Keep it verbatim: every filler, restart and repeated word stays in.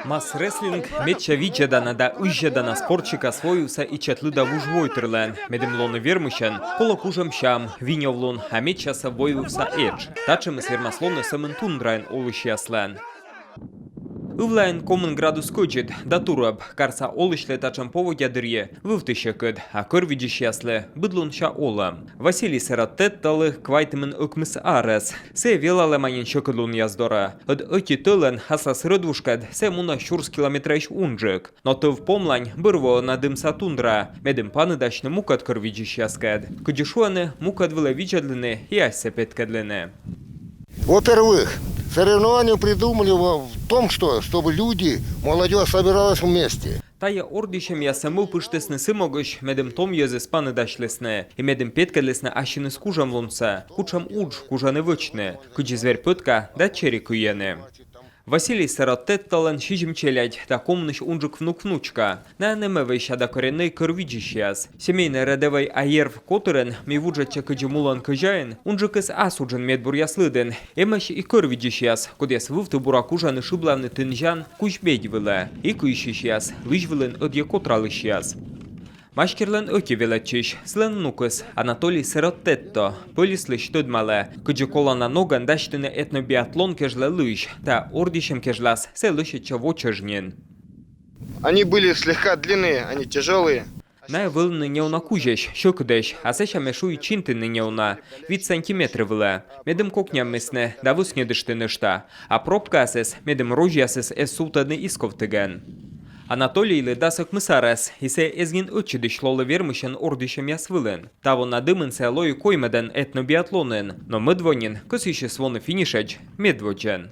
Мас рестлинг — медся видзӧдана да ыззьӧдана спорт сикас войвывса ичӧт лыда вужвойтырлӧн. Медым лоны вермысьӧн, колӧ кужӧм сям, винёвлун, а медсясӧ войвывса этш. Татшӧмыс вермас лоны сӧмын тундраын олысьяслӧн. Ывлаын комын градус кӧдзыд да турӧб. Карса олысьлы татшӧм поводдя дырйи вывті сьӧкыд, а кӧр видзысьяслы быд лунся олӧм. Василий Сыроттетталы квайтымын ӧкмыс арӧс. Сійӧ велалӧма нин сьӧкыдлунъяс дорӧ. Ӧд ӧти тӧлӧн аслас рӧдвужкӧд сійӧ мунӧ сюрс километрысь унджык. Но тӧв помлань бӧр воӧ на дымса тундраӧ, медым паныдасьны мукӧд кӧр видзысьяскӧд. Кыдзи шуӧны, мукӧд вылӧ видзӧдлыны и асьсӧ петкӧдлыны. Во-первых, соревнования придумали во- в том, что, чтобы люди, молодёжь собиралась вместе. Тайӧ ордйысьӧмъяссӧ мӧвпыштісны сы могысь, медым том йӧзыс паныдасьлісны и медым петкӧдлісны ассьыныс кужӧмлунсӧ, кутшӧм удж кужӧны вӧчны, кыдзи звер пӧтка да чери кыйӧны. Василий Сыроттетталӧн сизим челядь да комынысь унджык внук-внучка. Найӧ нэмӧвӧй сяда кореннӧй кӧр видзысьяс. Семейнӧй рӧдӧвӧй аерв котырын, мый вуджӧдчӧ кыдзи мулӧн кӧзяин, унджыкыс ас уджын медбуръяс лыдын. Эмӧсь и кӧр видзысьяс, кодъяс вывті бура кужӧны шыблавны тынзян кузь бедь вылӧ. И кыйсьысьяс, лызь вылын ӧдйӧ котралысьяс. Мастерлӧн ӧти велӧдчысь, сылӧн внукыс Анатолий Сыроттетто, пӧльыслысь тӧдмалӧ, кыдзи колана ногӧн дасьтыны этнобиатлон кежлӧ лызь. Та ордйысьӧм кежлас сійӧ лӧсьӧдчӧ во чӧж нин. Они были слегка длинные, они тяжёлые. Найӧ вӧліны неуна кузьӧсь, сьӧкыдӧсь, а сэсся ме шуи чинтыны неуна вит сантиметр вылӧ, медым кокняммисны да вӧсньӧдышты нӧшта, а пробкаыс, медым розьясыс эз сувтӧдны исковтігӧн. Анатолийлы дас ӧкмыс арӧс, и сійӧ эз нин ӧтчыдысь лолы вермысьӧн ордйысьӧмъяс вылын. Таво на дымын сійӧ лои коймӧдӧн этнобиатлонын, но мӧд во нин кӧсйысис воны финишӧдз медводдзӧн.